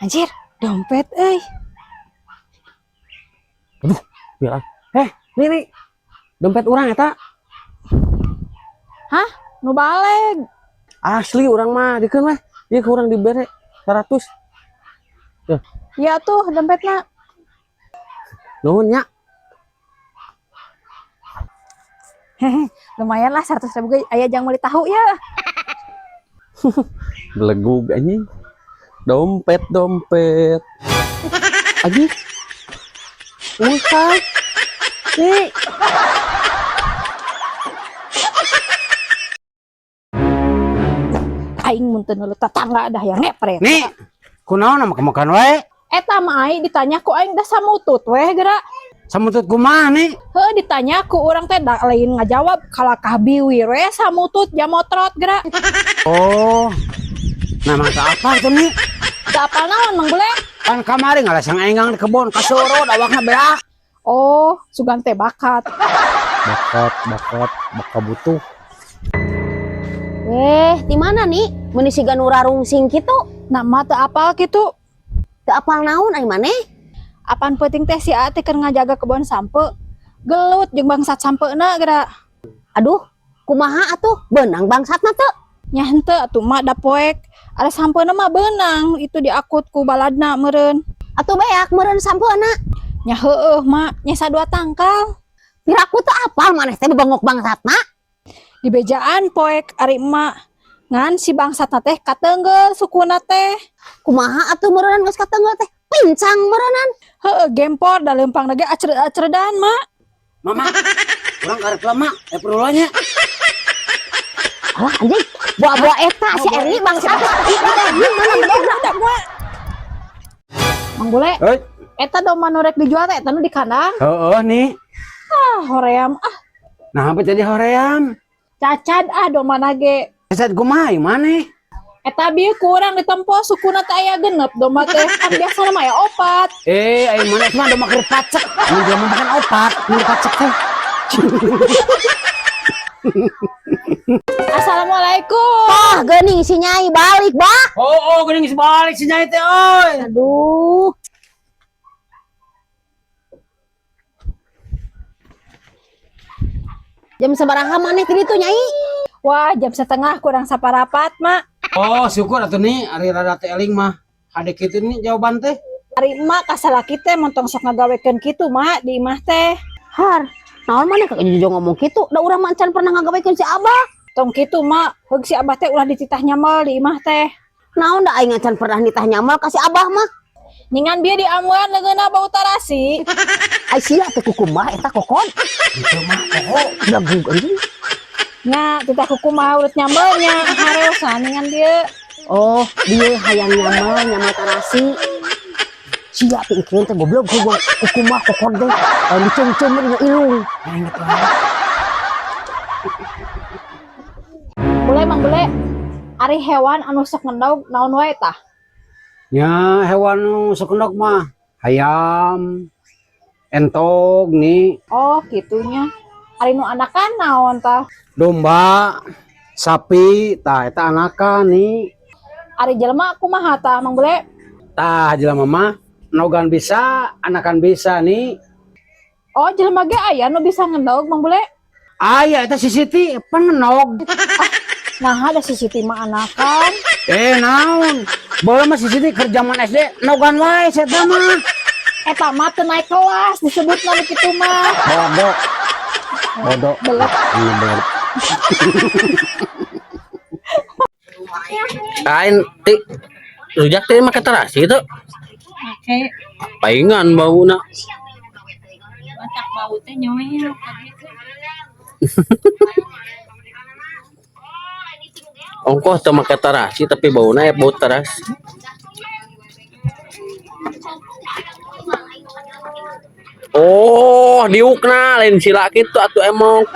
Anjir, dompet euy. Ya. Eh, nih nih. Dompet urang eta. Hah? Nu baleg. Asli urang mah dikeun mah. Ieu ku urang dibere 100. Ya tuh dompetna. Nuhun nya. Hehe, lumayan lah 100 ribu ge aya jang meuli tahu ya. Belegug anjing. Dompet, dompet. Anjing. Ulta. Nih. Aing mun teu nulut tetangga dah yang ngepret. Nih, kunaon nama makan wae? Eta mah aing ditanya ku aing dah samutut weh geura. Samutut kumaha nih? Heuh, ditanya ku urang teh da lain ngajawab kalakah biwir we samutut jamotrot geura. Oh. Nah, mangka apa itu nih? Da apal naon, Mang Bule? Kan kamari ngalasang enggang di kebon kasorot awakna beak. Oh, sugan teh bakat. Bakat, bakat, bakat butuh. Eh, di mana nih? Meuni siga nu rarungsing kitu. Nah, mah teu apal kitu. Teu apal naon ai maneh? Apan peuting teh si Aa teh keur ngajaga kebon sampe. Gelut jeung bangsat sampeuna geura. Aduh, kumaha atuh? Beunang bangsatna teu? Nya henteu atuh mak da poek. Ada sampeuna mah beunang, itu diakut ku baladna meureun. Atuh beak meureun sampeuna. Nya heueuh mak, nya sadua tangkal. Piraku teu apal maneh teh bebengok bangsatna. Di bejaan poek ari emak. Ngan si bangsatna teh katenggel sukuna teh. Kumaha atuh meureunnan geus katenggel teh? Pincang meureunnan. Heueuh, gempor da leumpang ge acred-acredan mak. Mama, urang karek lama, eh perlu nya. Alah anjing, buah-buah eta si Erni bangsat. Ih, Erni mana bedogna? Mang Bule, Hei, eta domba nu rek dijual teh eta nu di kandang. Heeh nih. Ah, hoream ah, Nah, apa jadi hoream? Cacad ah domba ge. Esat kumaha ieu maneh? Eta bieu kurang ditempo sukuna teh aya genep domba teh, kan biasana mah aya opat. Eh, ai maneh mah domba keur pacek. Mun jelema makan opat, mun pacek teh. Assalamualaikum. Tah, geuning si Nyai balik, Bah. Oh, geuning geus balik si Nyai teh euy. Aduh. Jam sabaraha maneh ti ditu, Nyai? Wah, jam setengah kurang saparapat, Mak. Oh, syukur atuh nih ari rada teh eling mah. Hade kitu nih jawaban teh. Ari emak kasalaki teh montong sok ngagawekeun kitu, Mak, di imah teh. Har, naon maneh ka jojo ngomong kitu? Da urang mah encan pernah ngagawekeun si Abah. Tong kitu, Mak. Heug si Abah teh ulah dititah nyamel di imah teh. Naon da aing encan pernah nitah nyamal ka si Abah mah. Ningan bieu diamuan leungeunna bau tarasi. Ai sia teh kukumaha eta kokon? Itu mah poho. Belegug anjing. Nya, titah kukumaha urut nyambelnya harosan ningan bieu. Oh, dia hayang nyamal, nyamal tarasi. Sia pingkeun teh goblok goblok kukumaha kokon teh. Lain dicum-cum dina ilung. Ya inget lah. Bule, Mang Bule. Ari hewan anu sok ngendog naon wae tah? Ya hewan nu sok endog mah hayam, entog nih, Oh, kitunya. Ari nu anakan naon tah? Domba, sapi, tah eta anakan nih. Ari jelema kumaha tah, Mang Bule? Tah jelema mah nogan bisa, anakan bisa nih. Oh, jelema ge aya nu bisa ngendog, Mang Bule? Aya eta si Siti pengenog. Nah, ada si Siti mah anakan. Eh naon? Baheula mah si Siti keur zaman SD nogan wae eta mah. Eta mah teu naik kelas disebutna nu kitu mah. Bodoh. Bodoh. Belet. Iya, belet. Lain ti rujak teh make terasi itu. Oke, Paingan bauna. Matak bau teh nyoel gitu. Ongkoh teu make terasi tapi bauna ya bau terasi. Oh, diukna lain sila kitu atuh emok.